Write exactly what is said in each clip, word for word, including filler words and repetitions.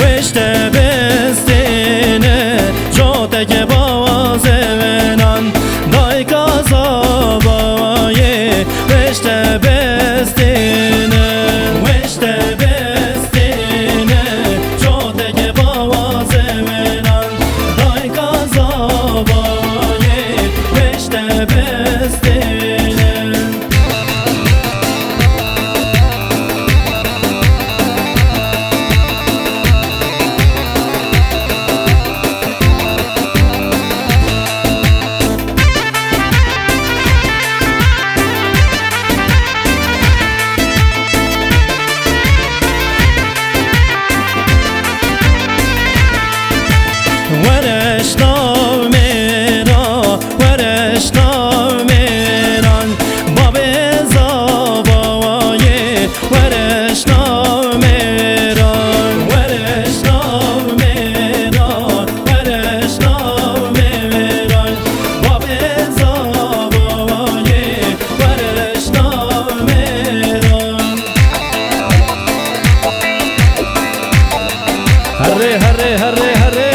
Wêşte bestêne, joteke bawa zevenan, dayka zavayê, wêşte bestêne, wêşte bestêne, joteke bawa zevenan, dayka zavayê, wêşte bestêne. Were şnav mêra, were şnav mêran, babê zavayê, were şnav mêran, were şnav mêran, were şnav mêran, babê zavayê, were şnav mêran. Herê, herê, herê, herê.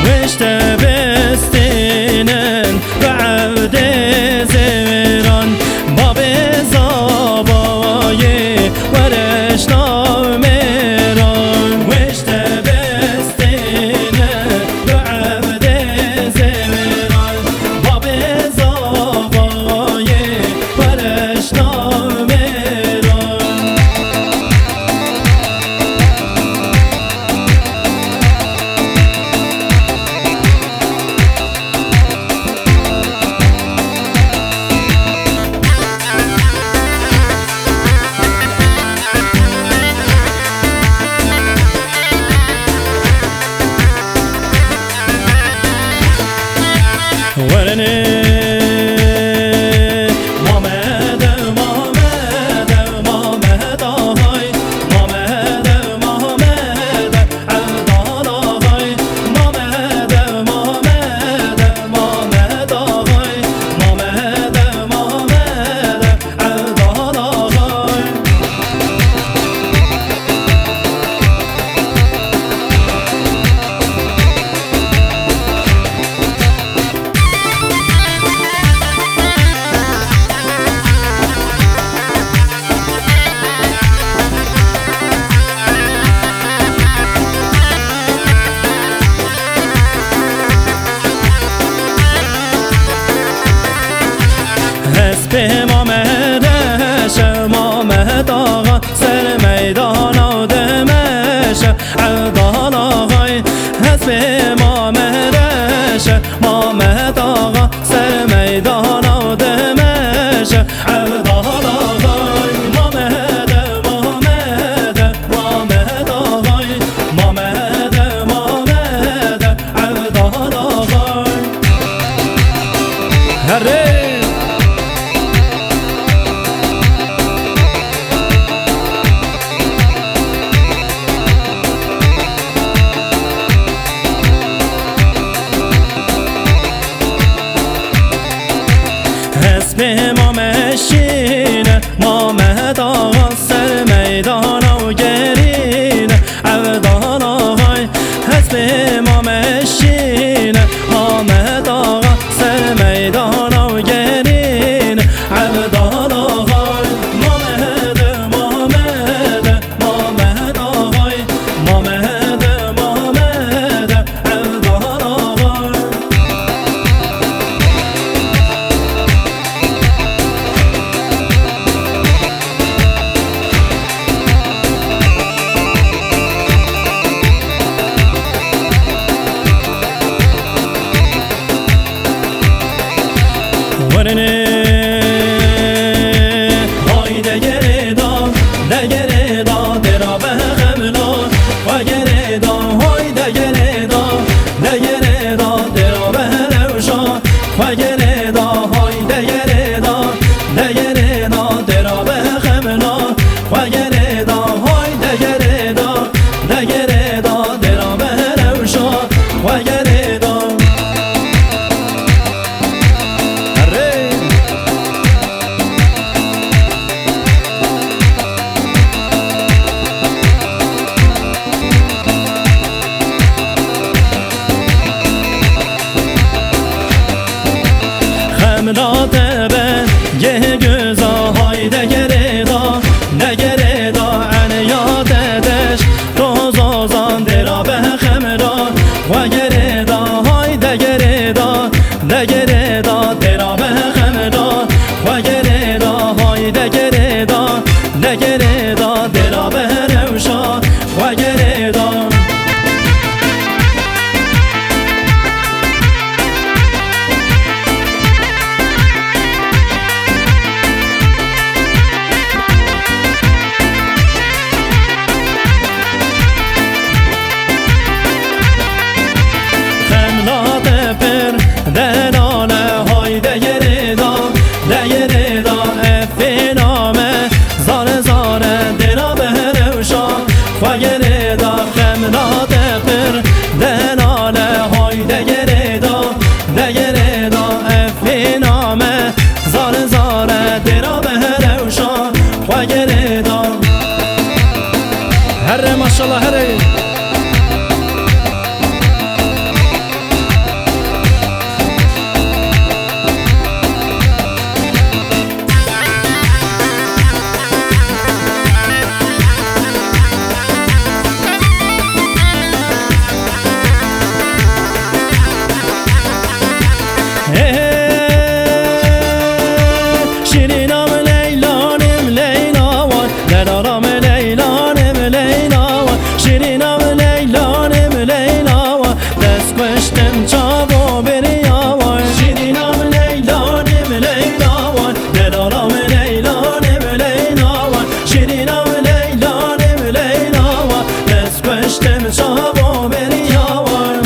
Wêşte bestênen bi evdê zêran, babê zavayê were şnav mêran. Wêşte bestêne bi evdê zêran, babê zavayê were şnav mêran. Werinê Mamed, Mamed, Mamed Axay, Mamed, Mamed, Evdal Axay, Mamed, Mamed, Mamed Axay, Mamed, Mamed, Evdal Axay. Hespê Mamed Reşe, Mamed Axa ser meydana dimeşe, Evdal Axay. Hespê Mamed Reşe, Mamed Axa ser meydana dimeşe, Evdal Axay. Mamed, Mamed, Mamed Axay, Mamed, Mamed, Evdal Axay. Herê! Hespê Mamed şîne, Mamed Axa ser meydana û gerîne, Evdal Axay. Hespê Mamed şîne, Mamed Axa ser meydana û gerîne, Evdal Axay. Mamed, Mamed, Mamed Axay, Mamed, Mamed, Evdal Axay. Werinê, hay degerê da, degerê da, têra be xemla, xwe gerê da, hay degerê da, degerê da, têra be rewşa, xwe gerê da, hay Milatê be, geh göza, hay degerê da, degerê da, ene ya dedeş, rozozan dera be xemra, xwe gerê da, hay degerê da, degerê da, dera be xemra, xwe gerê da, hay degerê da, degerê da, dera be rewşa, xwe gerê da. Xemlate pir delale, hay degerê da, degerê da, efê name, zare zare, dera be rewşa, xwe gerê da, xemlate pir delale, hay degerê da, degerê da, efê name, zare zare, dera be rewşa, xwe gerê da. Here maşallah, here. Hey, hey, şîrîna min Leyla nim Leyla wan, delala min Leyla nim Leyla wan, şîrîna min Leyla nim Leyla wan, dest kuştim çavo beriya wan. Şîrîna min Leyla nim Leyla wan, delala min Leyla nim Leyla wan, şîrîna min Leyla nim Leyla wan, dest kuştim çavo beriya wan.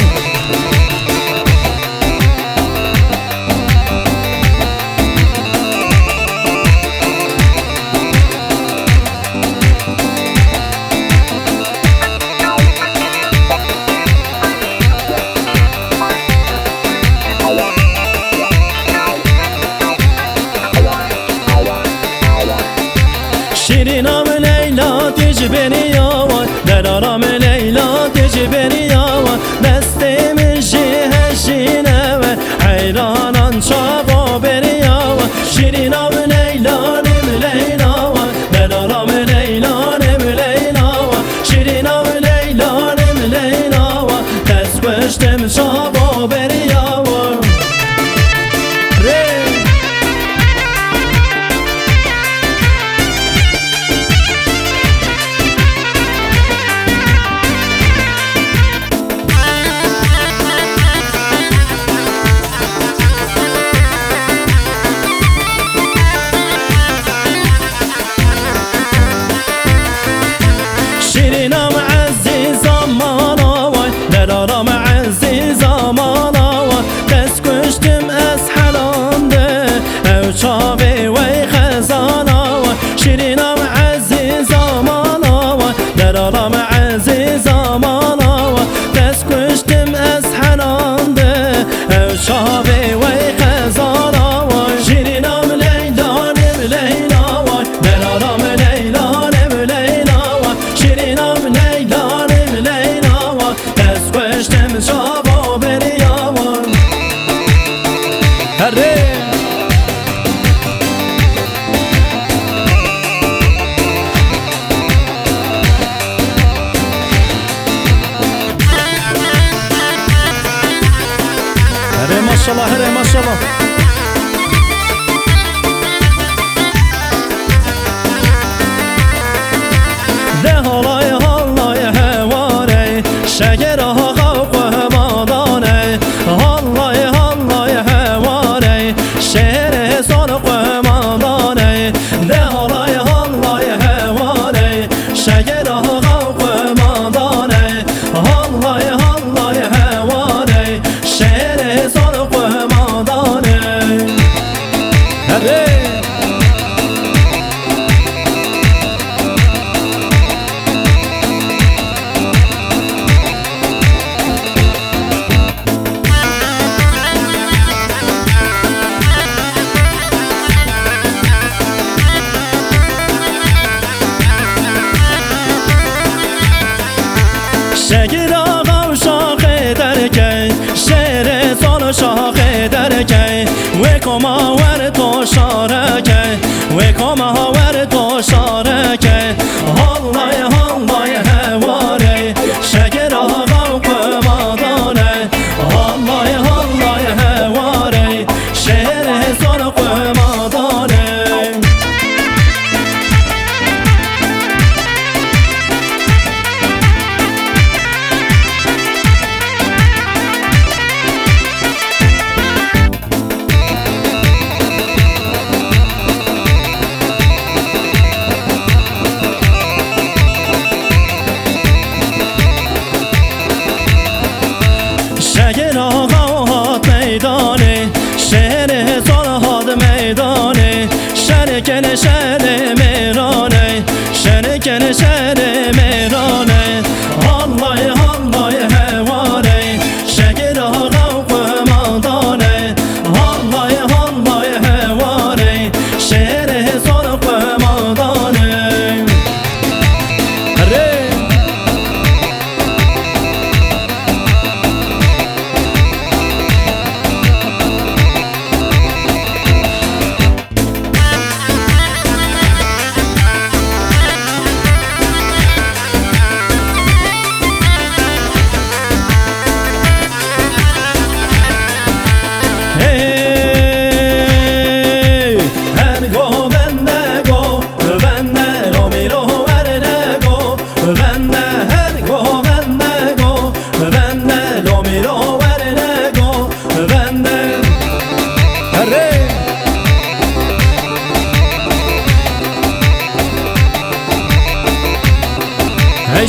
Şîrîna min Leyla, tu ji beriya wan, delala min Leyla, tu ji beriya wan, destê min jî hejîne we, heyranan çavo beriya wan. Şîrîna min Leyla, nim Leyla wan, delala min Leyla, nim Leyla wan, şîrîna min Leyla, nim Leyla wan, dest kuştim çavo beriya wan. Rê. Şîrîna min ezîza mala wan, delala min ezîza mala wan, dest kuştim ez helan de, ew çavê wey xezala wan. Şîrîna min ezîza mala wan, delala min ezîza mala wan, dest kuştim ez helan de, ew çavê wey xezala wan. Şîrîna min Leyla nim Leyla wan, delala min Leyla nim Leyla wan, şîrîna min Leyla nim Leyla wan, dest kuştim çavo beriya wan. Herê. Here maşallah, here maşallah. De halay halay hewarey, şeger aha xew qumadaney. Halay halay hewarey, şehre sor qumadaney. De halay halay hewarey, şeger aha xew qumadaney. Halay halay hewarey, şehre sor qumadaney. Herê.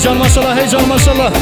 Can maşallah, hey can maşallah.